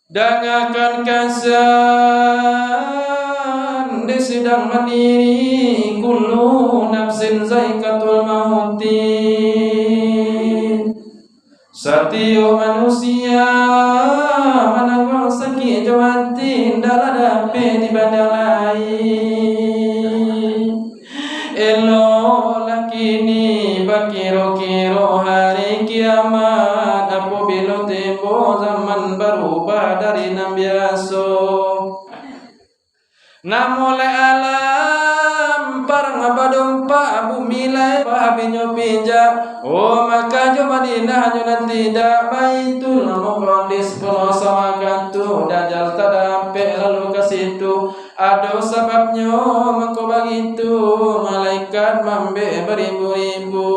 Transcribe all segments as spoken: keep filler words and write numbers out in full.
Dangakan kasan di sidang mandiri, kullu nafsin zaikatul mauti. Satiok manusia manangguang sakik jo ati, indak lah dapek dipandang lai. Eloklah kini bakiro-kiro hari kiamat, apobilo tempo zaman barubah dari nan biaso. Namo lai alam parang badompak, bumi lai bahabinyo pinjak. Oh, Makkah jo Madinah hanyo nan tidak, Baitul Muqaddas pulo sawakan tu, Dajjal tadapek lalu ka situ. Ado sababnyo mangko bagitu, malaikat mambek baribu-ribu.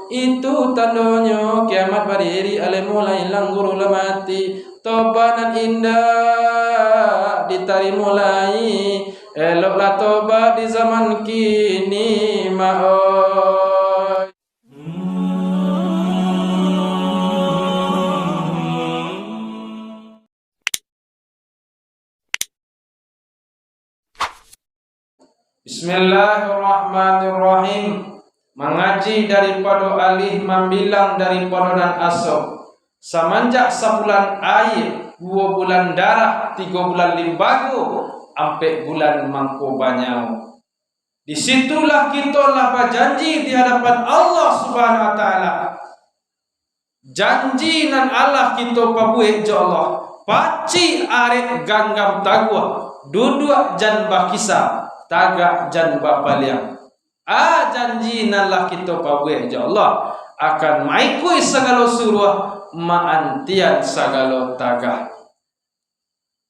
Itu tandonyo kiamat badiri, alim mulai, langguru lah mati. Tobat nan indak ditarimo lai, eloklah tobat di zaman kini, mak oi. Bismillahirrahmanirrahim. Mangaji daripado alih, mambilang daripado nan aso. Samanjak sabulan aia, duo bulan darah, tigo bulan limbago, ampek bulan mangko banyawa. Di situlah kito lah bajanji di hadapan Allah Subhanahu wa Ta'ala. Janji nan alah kito pabuek jo Allah, pacik arek ganggam taguah, duduak jan bakisa, tagak jan bapaliang. A, janji nan lah kito pabuek jo Allah, akan maikuik sagalo suruah, maantian sagalo tagah.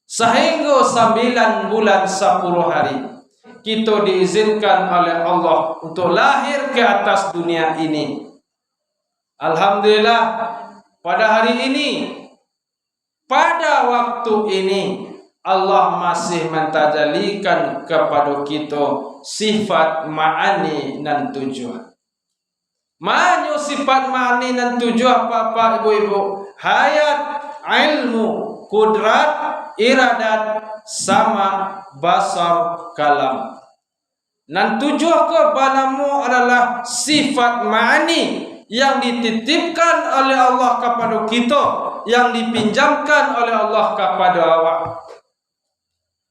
Sahinggo sambilan bulan sapuluah hari, kito diizinkan oleh Allah untuk lahir ke atas dunia ini. Alhamdulillah, pada hari ini, pada waktu ini, Allah masih mantajalikan kapado kito sifat ma'ani nan tujuah. Manyo sifat ma'ani nan tujuah, Bapak, Ibu-ibu, hayat, ilmu, kudrat, iradat, sama, basar, kalam. Nan tujuah ko banamo adalah sifat ma'ani yang dititipkan oleh Allah kapado kito, yang dipinjamkan oleh Allah kapado awak.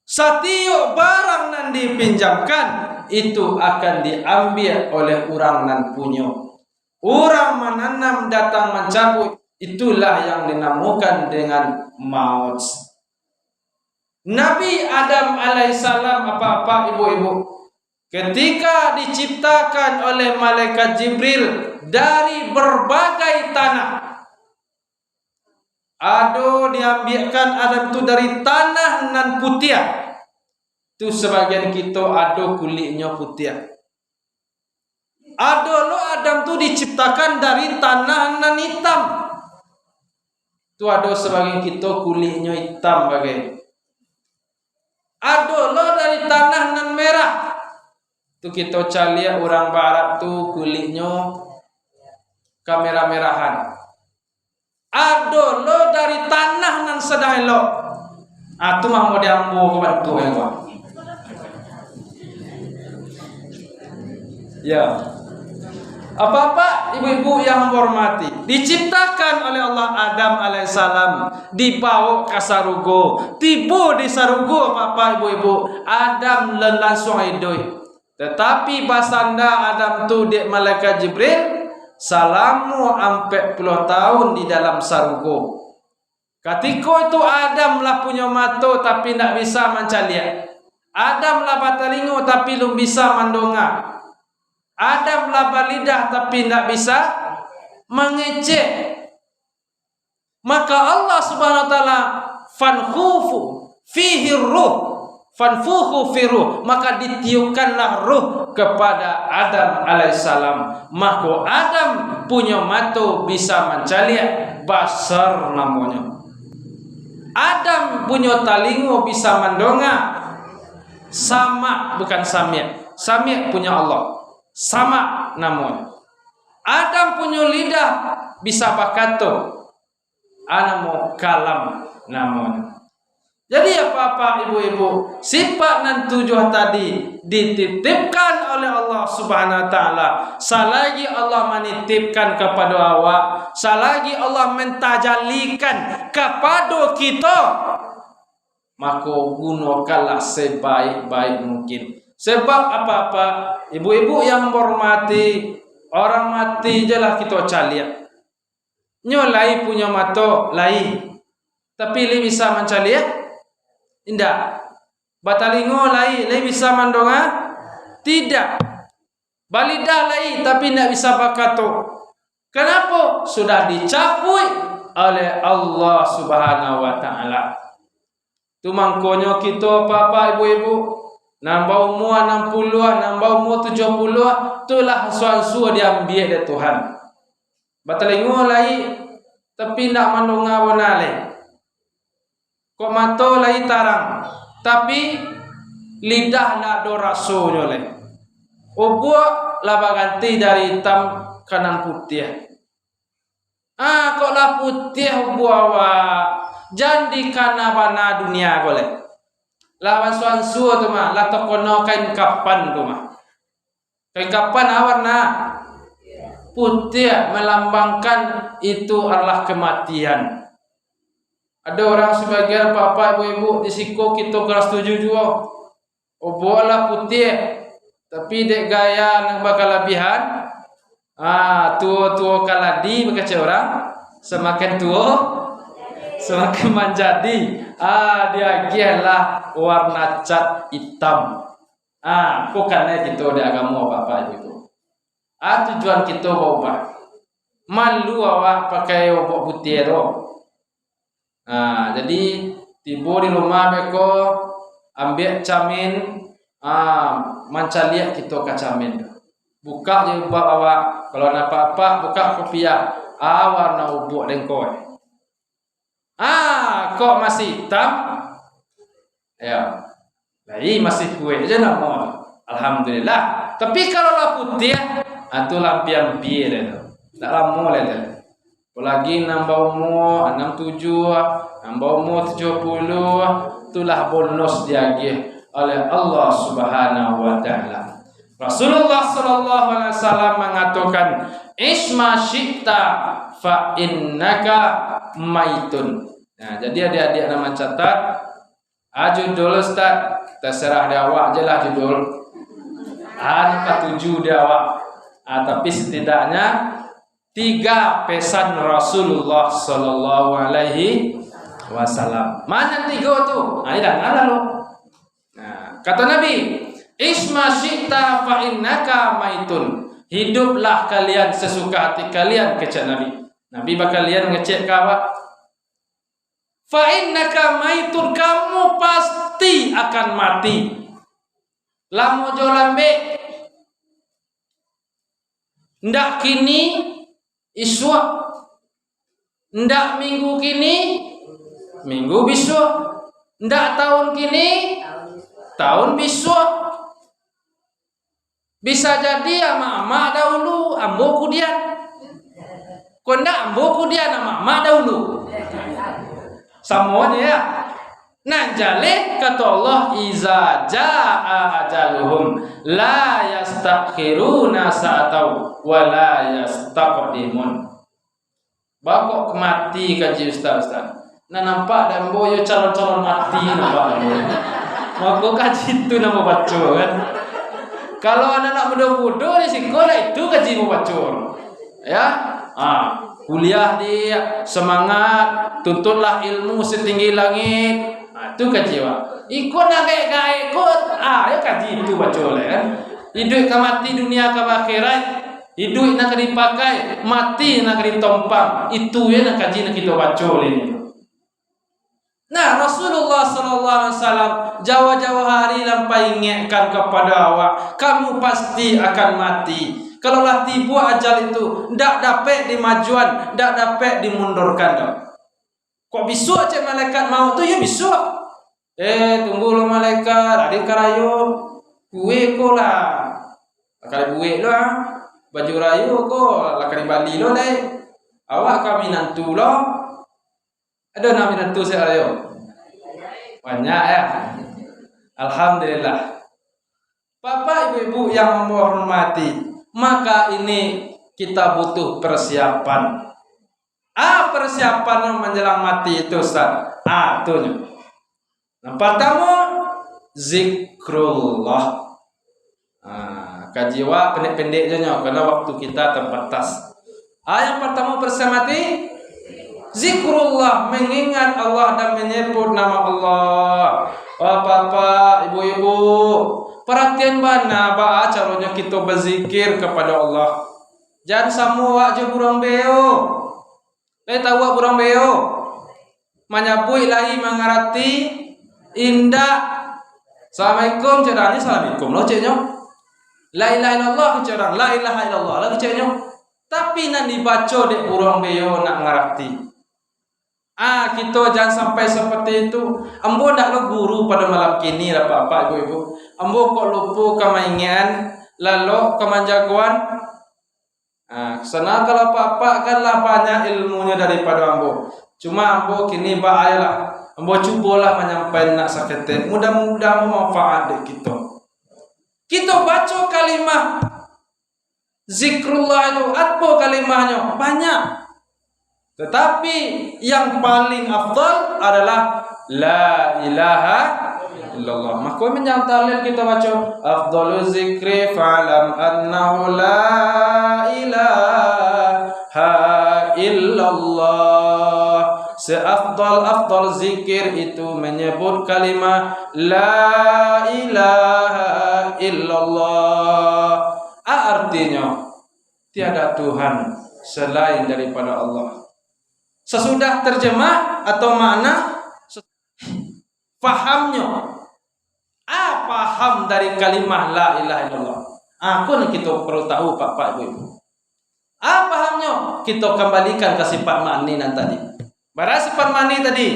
Satiok barang nan dipinjamkan, itu akan diambiak oleh urang nan punyo. Urang mananam datang mancabuik, itulah yang dinamokan dengan maut. Nabi Adam alaihissalam, apak-apak, ibu-ibu, ketika diciptakan oleh malaikat Jibril dari berbagai tanah, ado diambiakkan Adam tu dari tanah nan putiah. Tu sabagian kito ado kuliknyo putiah. Ado lo Adam tu diciptakan dari tanah nan itam. Tu ado sabagian kito kuliknyo itam bagai. Ado lo dari tanah nan merah. Tu kito caliak urang barat tu kuliknyo kamerah-merahan. Ado lo dari tanah nan sadang elok. Ah, tu mah model ambo ko bantuak ko. Ya. Apak-apak, ibu-ibu yang ambo hormati, diciptakan oleh Allah Adam alaihissalam, dibaok ka sarugo. Tibo di sarugo, apak-apak, ibu-ibu, Adam lan-, lansuang iduik. Tatapi basanda Adam tu dek malaikat Jibril, salamo ampek puluah tahun di dalam sarugo. Katiko itu Adam lah punyo mato, tapi indak bisa mancaliak. Adam lah batalingo, tapi lun bisa mandonga. Adam lah balidah, tapi indak bisa mangecek. Maka Allah Subhanahu wa Ta'ala, "Fanfukhu fihi ruh, fanfukhu fi ruh," maka ditiupkanlah ruh kepada Adam alaihissalam. Maka Adam punyo mato bisa mancaliak, basar namonyo. Adam punyo talingo bisa mandonga, sama, bukan samiak. Samiak punyo Allah, sama namonyo. Adam punyo lidah bisa bakato, a namo kalam namonyo. Jadi, apak-apak, ibu-ibu, sifat nan tujuah tadi dititipkan oleh Allah Subhanahu wa Ta'ala. Salagi Allah manitipkan kapado awak, salagi Allah mantajalikan kapado kito, mako, gunokanlah sebaik-baik mungkin. Sebab apak-apak, ibu-ibu yang ambo hormati, orang mati je lah kito caliak. Nyo lai punyo mato, lai. Tapi lai bisa mancaliak? Indak. Batalingo, lai, lai bisa mandonga? Tidak. Balidah, lai, tapi indak bisa bakato. Kanapo? Sudah dicabuik oleh Allah Subhanahu wa Ta'ala. Tu mangkonyo kito, apak-apak, ibu-ibu, nan baumua anam puluah, nan baumua tujuah puluah, tu lah ansua-ansua diambiak dek Tuhan. Batalingo lai, tapi indak mandonga bona lai. Kok mato lai tarang, tapi lidah ndak ado rasonyo lai. Ubuak lah baganti dari itam ka nan putiah. Ah, kok lah putiah ubuak awak, jan dikana bana dunia ko lai. Lah bansua-nsua tu mah, lah takono kain kapan tu mah. Kain kapan a warna putiah, melambangkan itu adalah kematian. Ado urang sabagian apak-apak, ibu-ibu, di siko kito kelas tujuh juo. Ubuak lah putiah, tapi dek gaya nan bakalabihan, ah, tuo-tuo kaladi, bakecek urang, samakin tuo, samakin manjadi. Ah, diagiahlah warna cat itam. Ah, ko kanai kito di agamo, apak-apak, ibu-ibu. Ah, tujuan kito baubah. Malu awak pakai ubuak putiah tu. Ah, jadi, tibo di rumah beko, ambiak camin, ah, mancaliak kito ka camin tu. Bukak jilbab awak, kalau nan apak-apak, bukak kopiah, ah, warna ubuak den ko. Ah, kok masih itam? Yo. Lai masih kuek je namo tu. Alhamdulillah. Tapi kalau lah putiah, ah, tu lah ampia-ampia deh tu. Ndak lamo lai tu. Apolai nan baumua anam tujuah, nan baumua tujuah puluah, tu lah bonus diagiah oleh Allah Subhanahu wa Ta'ala. Rasulullah sallallahu alaihi wasallam mangatokan, "Ish ma syi'ta, fa innaka maitun." Nah, jadi adik-adik nan mancatat, ah, judul, Ustaz, terserah di awak je lah judul. Ah, nan katuju di awak. Ah, tapi setidaknya tiga pesan Rasulullah sallallahu alaihi wasallam. Mana tiga tu? Ah, ini dah, dah lalu. Nah, kata Nabi, "Ish ma syi'ta fa innaka maitun." Hiduplah kalian sesuka hati kalian, kecek Nabi. Nabi bakalian ngecek ka awak. "Fa innaka maitun," kamu pasti akan mati. Lamo jo lambek. Ndak kini, isuak. Ndak minggu kini, minggu bisuak. Ndak taun kini, taun bisuak. Bisa jadi amak-amak dahulu, ambo kudian. Kok ndak ambo kudian, amak-amak dahulu. Samo je, ya. Nan jaleh, kato Allah, "Iza jaa ajaluhum, la yastakhiruna sa'atau, wa la yastaqdimun." Baa kok mati kaji ustaz-ustaz? Nan nampak dek ambo yo calon-calon mati nampak dek ambo. Mako kaji tu nan ambo baco kan. Kalau anak-anak mudo-mudo di siko lah itu kaji ambo baco. Ya. Ah, kuliah di semangat, tuntutlah ilmu setinggi langit. Ah, tu kaji awak. Iko nan gaek-gaek ko, ah, yo kaji itu baco lah kan. Iduik ka mati, dunia ka akhirat. Iduik nan ka dipakai, mati nan ka ditompang. Itu yo nan kaji nan kito baco lai ni. Nah, Rasulullah sallallahu alaihi wasallam jauh-jauh hari lah paingekkan kapado awak, kamu pasti akan mati. Kalau lah tibo ajal itu, ndak dapek dimajuan, ndak dapek dimundurkan doh. Kok bisuak cek malaikat maut tu, yo bisuak. Eh, tunggu lo malaikat, adik karayo, kue ko lah, lah ka dibuek lo ah. Baju rayo ko lah ka dibali lo dai. Awak ka minantu lo. Ado nan minantu sia rayo? Banyak, ya. Alhamdulillah. Bapak, ibu-ibu yang ambo hormati, maka ini kita butuh persiapan. Ah, persiapan yang menjelang mati itu, Ustaz. Ah, tu nyo. Yang pertama, zikrullah. Ah, kaji awak pendek-pendek je nyo, karena waktu kita terbatas. Ah, yang pertama persiapan mati, zikrullah, mengingat Allah dan menyebut nama Allah. Bapak-bapak, ibu-ibu, perhatian bana baa caronyo kito berzikir kepada Allah. Jan samo awak jo buruang beo. Lai tahu awak buruang beo? Manyabuik lai mangarati indak. Assalamualaikum, cek urang, ni assalamualaikum lo, ceknyo. La ilaha illallah, cek urang, la ilaha illallah lah, ceknyo. Tapi nan dibaco dek buruang beo nak ngarati. Ah, kito jan sampai seperti itu. Ambo ndak lo guru pado malam kini lah, Pak-pak, Ibu-ibu. Ambo kok lupo ka maingekan, lalok ka manjagoan. Ah, sana kalau Pak-pak kan lah banyak ilmunyo daripado ambo. Cuma ambo kini baa lah. Ambo cubolah manyampaikan nak saketek. Mudah-mudahan manfaat dek kito. Kito baco kalimah zikrullah itu, apo kalimahnyo? Banyak. Tetapi yang paling afdal adalah la ilaha illallah. Mako, manjang tahlil kito baco, "Afdalu zikri fa'lam annahu la ilaha illallah." Seafdal-afdal zikir itu menyebut kalimah la ilaha illallah. A, artinyo, tiada Tuhan selain daripada Allah. Sasudah terjemah atau makna, pahamnyo. A paham dari kalimah la ilaha illallah? A, ko nan kito paralu tahu, Pak-pak, Ibu-ibu. A pahamnyo? Kito kambalikan ka sifat ma'ani nan tadi. Bara sifat ma'ani tadi?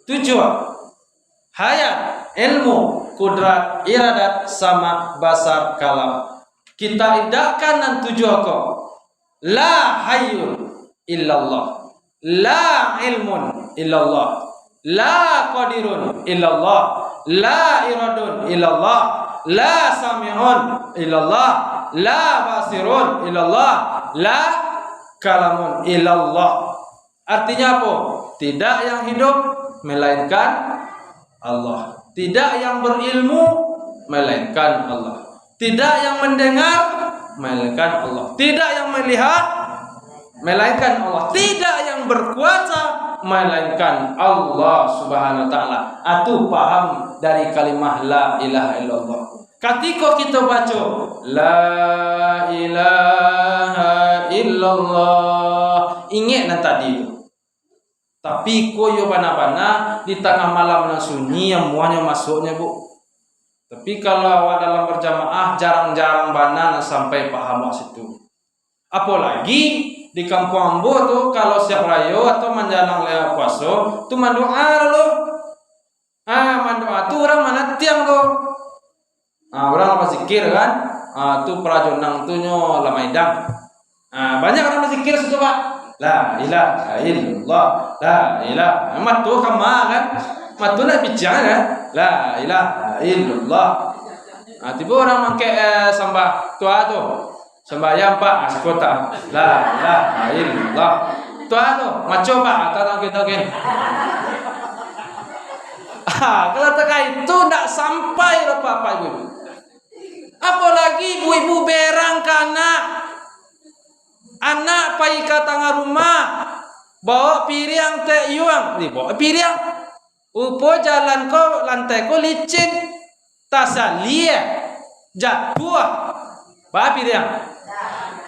Tujuah. Hayat, ilmu, kudrat, iradat, sama, basar, kalam. Kita idakkan nan tujuah ko. La hayyun illallah. La ilmun illallah. La qadirun illallah. La iradun illallah. La sami'un illallah. La basirun illallah. La kalamun illallah. Artinya apo? Tidak yang hidup melainkan Allah. Tidak yang berilmu melainkan Allah. Tidak yang mendengar melainkan Allah. Tidak yang melihat melainkan Allah. Tidak yang berkuasa melainkan Allah Subhanahu wa Taala. Atu paham dari kalimah la ilaha illallah. Katiko kito baco, "La ilaha illallah," ingek nan tadi tu. Tapi iko yo bana-bana di tangah malam nan sunyi, amuahnyo masuaknyo, Bu. Tapi kalau awak dalam berjamaah, jarang-jarang bana nan sampai paham awak situ. Apolagi di kampuang ambo tu, kalau siap rayo atau manjalang lai puaso, tu mandoa dulu. Ah, mandoa tu urang manatiang tu. Ah, urang lah bazikir kan. Ah, tu parajonang tu nyo lah maidang. Ah, banyak urang bazikir situ, Pak. La ilaha illallah. La ilaha. Mato kama kan. Mato nak piciang kan. La ilaha illallah. Ah, tibo urang mangkek, eh, sambah tua tu. Sambayang, Pak, ah, siko tak. La ilaha illallah. Tu anu, maco, Pak, atau nang kito gin. Ah, kalau takah itu ndak sampai doh, Pak, Pak, Ibu-ibu. Apolagi ibu-ibu berang ka anak. Anak pai ka tangah rumah, bawa piriang teh iuang, ni bawa piriang. Upo jalan ko, lantai ko licin, tasaliah, jatuah. Ba piriang.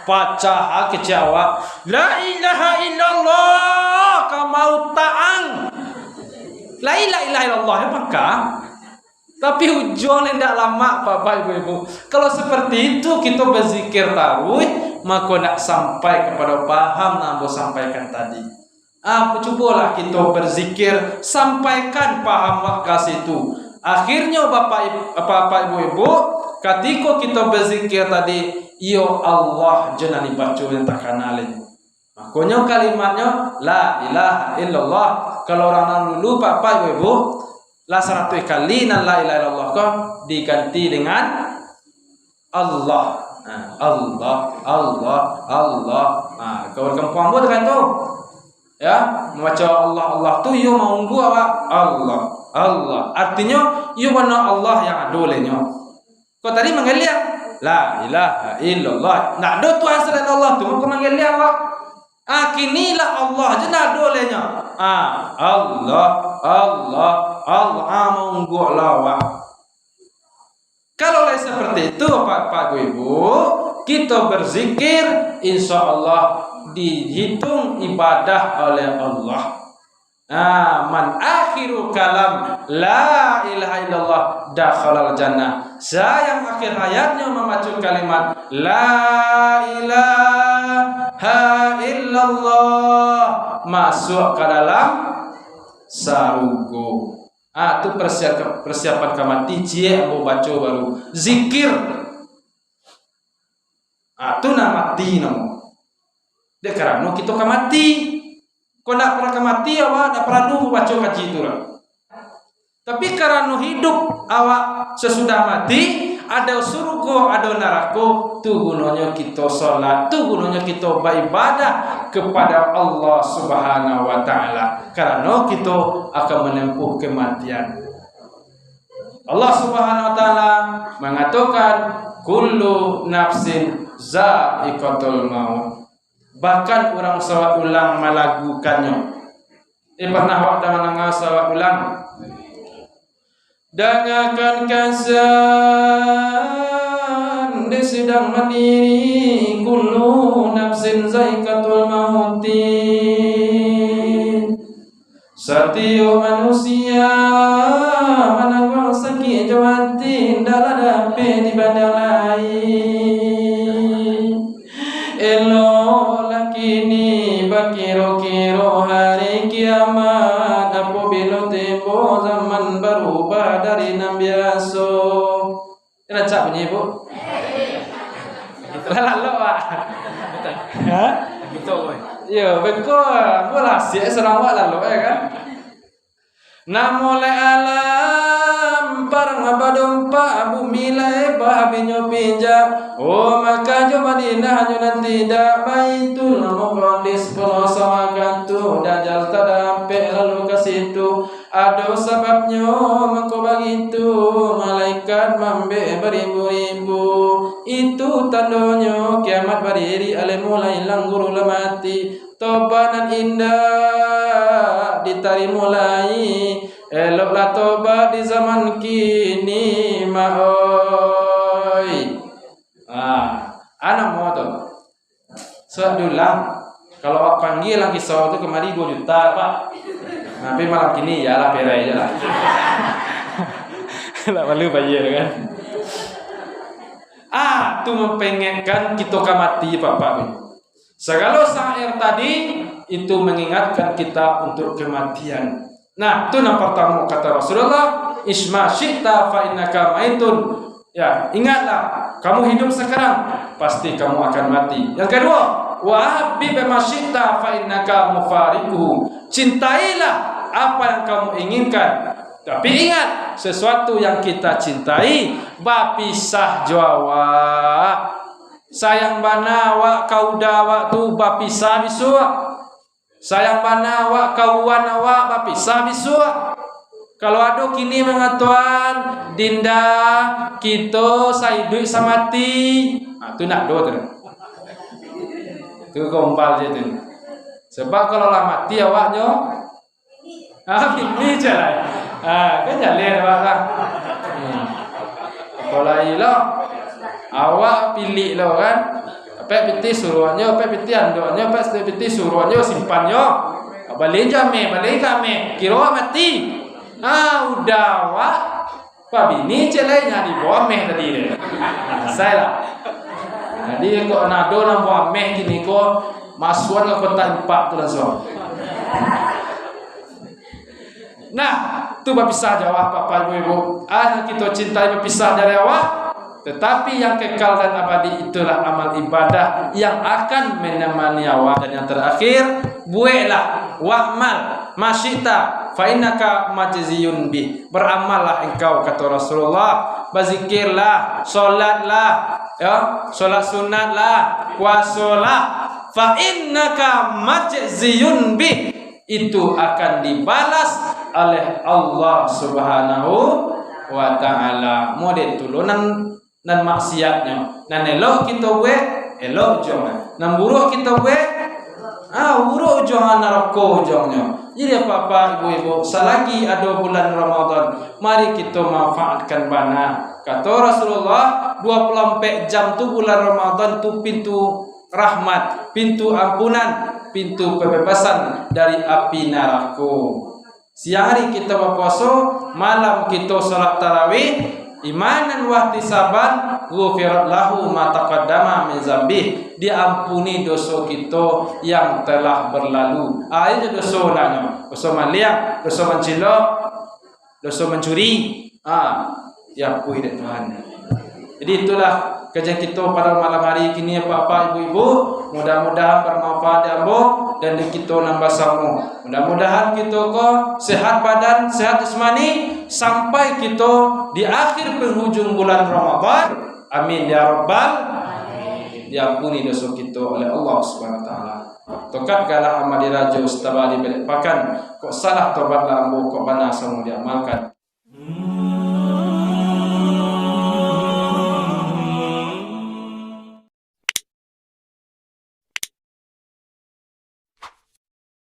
Pacah kecek awak. La ilaha illallah, ka mau taang. Lai la ilaha illallah, ya, pangka. Tapi ujuang ni ndak lamak, Bapak, Ibu-ibu. Kalau seperti itu, kito bazikir taruih, mako ndak sampai kapado paham nan ambo sampaikan tadi. Ah, cubolah kito berzikir, sampaikan paham wak ka situ. Akhirnyo, Bapak, Ib-, Bapak, Ibu-ibu, katiko kito berzikir tadi, iyo Allah jo nan dibaco nan takana lai. Makonyo kalimatnyo, la ilaha illallah. Kalau urang nan dulu, Bapak, Ibu-ibu, Lah saratuih kali nan la ilaha illallah ko diganti dengan Allah. Ha, Allah, Allah, Allah. Ha, kalau di kampuang ambo tu kan tu. Ya, mambaco Allah, Allah tu iyo maunggu awak. Allah, Allah. Artinyo, iyo bana Allah yang ado lai nyo. Kok tadi manggaliang, la ilaha illallah. Ndak ado Tuhan salain Allah tu, mako manggaliang awak. Ah, kini lah Allah je ndak ado lai nyo. Ah, Allah, Allah, Allah. Ah, maunggu lah awak. Kalau lai seperti itu, Bapak, Bapak, Ibu, Ibu, kito berzikir, insya Allah dihitung ibadah oleh Allah. Ah, man akhiru kalam la ilaha illallah dakhalal jannah. Sia yang akhir hayatnyo mambaco kalimat la ilaha illallah, masuak ka dalam sarugo. Ah, tu persiapan, persiapan ka mati, ciek ambo baco baru. Zikir. Ah, tu nan mati namo. Dek karano kito ka mati. Kok ndak pernah ka mati, awak ndak paralu baco kaji tu lah. Tapi karano hidup awak sasudah mati, ado surugo, ado narako, tu gunonyo kito salat, tu gunonyo kito baibadah kepada Allah Subhanahu wa Ta'ala. Karano kito akan manempuh kematian. Allah Subhanahu wa Ta'ala mangatokan, "Kullu nafsin za'iqatul maut." Bahkan urang sawat ulang malagukannyo. Eh, pernah awak dah mandanga sawat ulang? Dangakan kasan di sidang mandiri, kullu nafsin zaikatul mauti. Satiok manusia manangguang sakik jo ati, ndaklah dapek dipandang lai. Eloklah kini bakiro-kiro hari kiamat, apabilo tempo zaman barubah dari nan biaso. Rancak bunyi, Bu? Lah lalok, Pak. Ha? Yo, beko, ambo lah siak surang awak lalok, yo kan? Namo lai alam, parang badompak, bumi lai bahabinyo pinjak. Oh, Makkah jo Madinah nyo nan tidak, Baitul Muqaddas pulo sawakan tu, Dajjal tadapek lalu ka situ. Ado sababnyo mangko bagitu, malaikat maambek baribu-ribu. Itu tandonyo kiamat badiri, alim mulai, guru lah mati. Tobat nan indak ditarimo lai, eloklah tobat di zaman kini, Mak oi. Ah, anak mo tu. Sudah diulang. Kalau awak panggia lah kisah tu kamari duo juta, Pak. Tapi malam kini, iyolah, perai je lah. Lah malu bayar kan. Ah, tu mampengekkan kito ka mati, Bapak. Sagalo syair tadi itu mengingatkan kita untuk kematian. Nah, tu nan partamo kata Rasulullah, "Ish ma syi'ta fa innaka maitun." Ya, ingatlah, kamu hidup sekarang, pasti kamu akan mati. Yang kedua, "Wa ahbib ma syi'ta fa innaka mufariquhu." Cintailah apa yang kamu inginkan. Tapi ingat, sesuatu yang kita cintai, bapisah jo awak. Sayang bana awak ka uda awak tu, bapisah bisuak. Sayang bana awak, kawan awak bapisah bisuak. Kalau ado kini mangatoan, dinda, kito saiduik samati. Ha, tu ndak ado tu. Tu gombal je tu. Sebab kalau lah mati awaknyo, ha, bini je lah. Ha, kan jaleh awak lah. Hmm. Apo lai lo? Awak pilih lo kan. Apek pitih suruahnyo, apek pitih anduaknyo, apek pitih suruahnyo, simpannyo. Bali jo ameh, bali jo ameh. Kiro awak mati. Ah, uda awak. Pabini cek lai nyo di bawah ameh tadi deh. Salasai lah. Jadi, kok nado nan bawah ameh kini ko, masuakan ka kotak infak tu langsuang. Nah, tu bapisah jo awak, Bapak, Ibu, Ibu. Ah, nan kito cintai bapisah dari awak, tetapi yang kekal dan abadi itulah amal ibadah yang akan menemani awak. Dan yang terakhir, bueklah, wa'mal ma syi'ta, Fa innaka majziyun bih. Beramallah engkau, kata Rasulullah. Bazikirlah, solatlah, ya, solat sunatlah, puasolah. Fa innaka majziyun bih. Itu akan dibalas oleh Allah Subhanahu wa Ta'ala. Model tu lo nan nan maksiatnyo. Nan elok kito buek, elok ujuangnyo. Nan buruak kito buek, ah, buruak ujuangnyo, narako ujuangnyo. Jadi, apak-apak, ibu-ibu, salagi ado bulan Ramadan, mari kito manfaatkan bana. Kato Rasulullah, dua puluh ampek jam tu bulan Ramadan tu pintu rahmat, pintu ampunan, pintu pembebasan dari api narako. Siang hari kito bapuaso, malam kito salat tarawih, imanan wahtisaban, ghufirat lahu ma taqaddama min zambih, diampuni doso kito yang telah berlalu. Ah, itu doso nyo, doso maliang, doso mancilok, doso mancuri. Ah, diampuni dek Tuhan. Jadi itulah kajian kito pada malam hari kini, apak-apak, ibu-ibu. Mudah-mudahan bermanfaat di ambo dan di kito nan basamo. Mudah-mudahan kito ko sehat badan, sehat jasmani, sampai kito di akhir penghujung bulan Ramadan. Amin ya rabbal. Diampuni doso kito oleh Allah Subhanahu wa Ta'ala. Tokat galak Ahmad Dirajo Setabali Belek Pakan. Kok salah, tobatlah ambo, kok bana samo diamalkan.